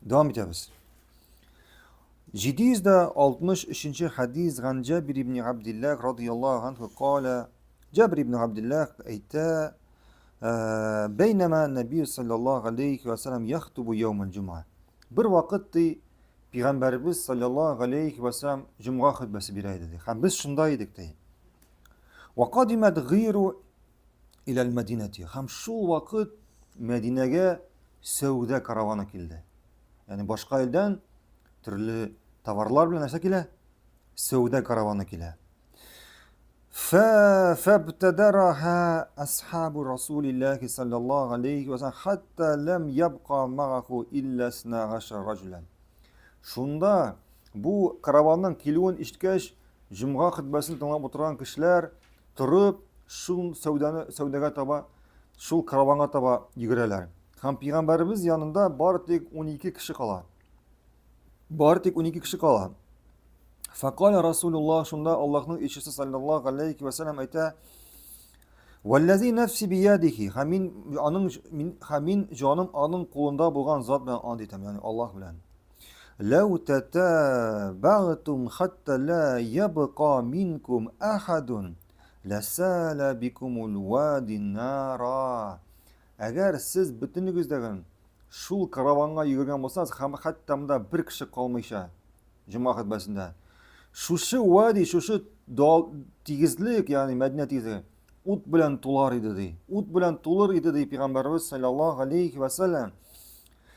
Дәвам итәбез. 763 хадис ган Җабир ибн Абдиллах радияллаһу анху кала Җабир ибн Абдиллах әйтә Бәйнәмә Нәби саллаллаһу алейхи ва саллям яхтубу яумал җумга. Бер вакыт ди Пәйгамбәребез саллаллаһу алейхи ва саллям җомга хөтбәсе бирә иде ди. Һәм без шунда идек ди. Ва кадимат гыйру иләл Мәдинәти. Һәм шул вакыт Мәдинәгә сәүдә караваны килде. Ягъни башка илдән төрле товарлар белән нәрсә килә? Сәүдә караваны килә. فابتدرها أصحاب رسول الله صلى الله عليه وسلم حتى لم يبقى معه إلا 12 رجلا. Шунда бу караванның килүен ишеткәч, җомга хөтбәсен тыңлап утырган кешеләр торып, шул сәүдәне сәүдәгә таба, шул караванга таба йөгерәләр. Һәм пәйгамбәребез янында бары тик 12 кеше кала. Бары тик 12 кеше кала. Фәкаля Расулуллах шунда Аллаһның илчесе саллаллаһу алейхи ва саллям әйтә: Валлази нәфси биядихи, һәм мин аның мин һәм мин җаным аның кулында булган зат белән ант итәм, ягъни Аллаһ белән. Ләү татабагтум хатта ла ябка минкум ахадун ласала бикумул вади нара. Әгәр сез бөтенегез дә шул караванга йөгергән булсагыз, һәм хәтта монда бер кеше калмыйча, җомга хөтбәсендә, шушы вади, шушы тигезлек, ягъни Мәдинә тигезлеге, ут белән тулар иде ди. Ут белән тулыр иде ди Пәйгамбәребез саллаллаһу алейхи ва саллям.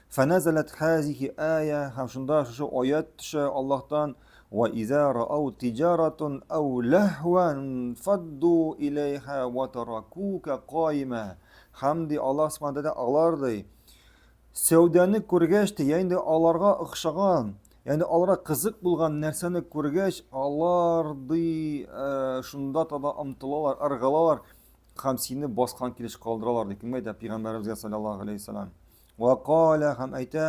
Фаназалат хазихи ая һәм шунда шушы аят төшә Аллаһтан ва иза раау тиҗаратун ау лахван фадду илейха ва таракука каима. Һәм ди Аллаһ субхана тәгалә алар ди сәүдәне күргәч ди, я инде аларга охшаган, ягъни аларга кызык булган нәрсәне күргәч, алар ди э, шунда таба омтылалар, ыргылалар һәм сине баскан килеш калдыралар ди. Кем әйтә? Пәйгамбәребезгә саллаллаһу алейһи вәсәләм. Ва кала һәм әйтә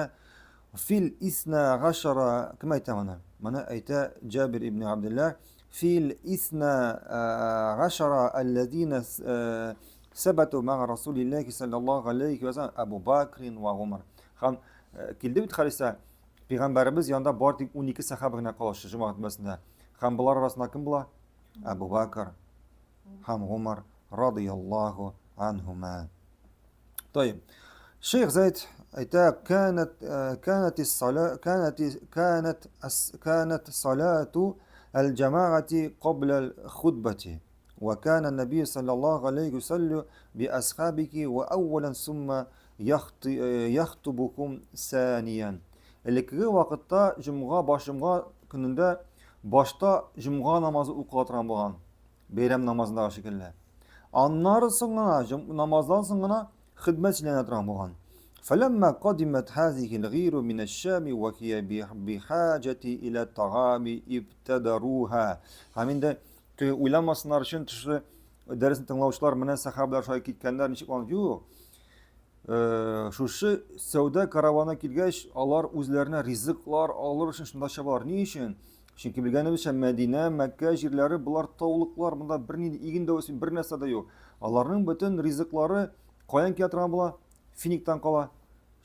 фил исна гашара кем әйтә моны? Моны әйтә Җабир ибн Абдулла фил исна гашара аллазина сәбәту мага Расулиллахи саллаллаһу алейхи ва саллям Абу Бакрин ва Умар. Һәм килде бит хәдистә пәйгамбәребез янында бар тик 12 сәхаба генә кала шушы җомга хөтбәсендә. Һәм болар арасында кем була? Абу Бакр һәм Умар радыяллаһу анһума. Тайып. Шейх Зайд әйтә, канат канат ис-сала канат канат канат салату аль-джамаати кабла аль-хутбати. وكان النبي صلى الله عليه وسلم بأصحابه وأولا ثم يخطبكم ثانيا. Элеккеге вакытта җомга баш җомга көнендә башта җомга намазы укыла торган булган. Бәйрәм намазындагы шикелле. Аннары соң гына, намаздан соң гына хидмәт сөйләнә торган булган. فلما قدمت هذه الغير من الشام وهي بحاجة إلى الطعام ابتدروها. Һәм инде теге уйламасыннар өчен төшле дәресне тыңлаучылар менә сәхабәләр шулай киткәннәр, ничек аны юк. Э, шушы сәүдә караваны килгәч, алар үзләренә ризыклар алыр өчен шунда чабалар. Ни өчен? Чөнки белгәнебезчә, Мәдинә, Мәккә җирләре болар таулыклар, монда бернинди иген дә үсми, бер нәрсә дә юк. Аларның бөтен ризыклары каян килә торган була? Финиктан кала.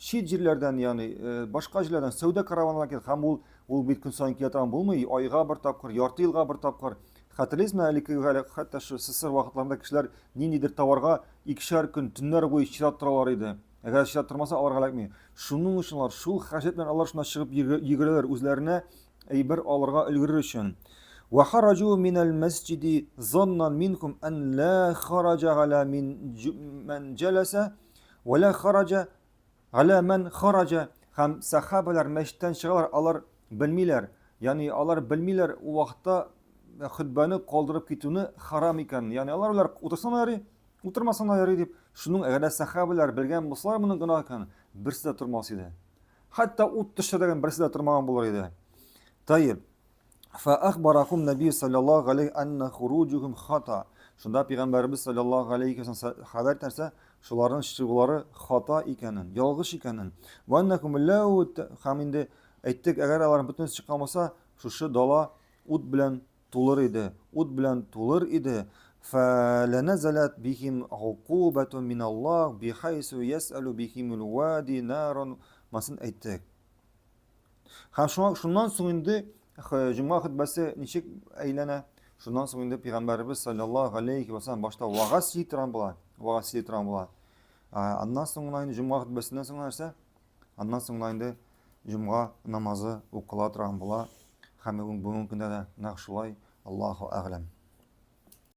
Чит җирләрдән, ягъни э, башка җирләрдән сәүдә караваннары килә. Һәм ул ул бит көн саен килә торган булмый, айга бер тапкыр, ярты елга бер тапкыр. Хәтерлисезме, элеккеге әле хәтта шу СССР вакытларында кешеләр ниндидер товарга икешәр көн, төннәр буе чират торалар иде. Әгәр чират тормаса, аларга эләкми. Шуның өчен алар, шул хаҗәт белән алар шунда чыгып йөгерәләр үзләренә әйбер алырга өлгерер өчен. Ва хараҗу минәл мәсҗиди заннан минкум ан ла хараҗа галя мин ман җәләсә ва ла хараҗа галя ман хараҗа һәм сахабалар мәчеттән чыгалар, алар белмиләр. Ягъни алар белмиләр ул вакытта хөтбәне калдырып китүне харам икәнен. Ягъни алар алар утырсаң да ярый, утырмасаң да ярый дип, шуның әгәр дә сахабалар белгән булсалар моның гөнаһ икәнен, берсе дә тормас иде. Хәтта ут төшсә дә берсе дә тормаган булыр иде. Таиб. Фәәхбарахум Нәби саллаллаһу алейхи анна хуруҗухум хата. Шунда пәйгамбәребез саллаллаһу алейхи вәсәлләм хәбәр итәрсә, шуларның чыгулары хата икәнен, ялгыш икәнен. Ва аннахум лау һәм инде әйттек, әгәр алар бөтенесе чыккан булса, шушы дала ут белән тулыр иде, ут белән тулыр иде. Фәләнәзәләт бихим гукубатун миналлаһ бихайсу ясәлу бихимул вади наран. Масын әйттек. Һәм шуңа шуннан соң инде җомга хөтбәсе ничек әйләнә? Шуннан соң инде пәйгамбәребез саллаллаһу алейхи ва саллям башта вагаз сөйли торган була, вагаз сөйли торган була. Аннан соң гына инде җомга хөтбәсеннән соң нәрсә? Аннан соң гына инде җомга намазы укыла торган була. Һәм бүгенге көндә дә нәкъ шулай. Аллаһу әгъләм.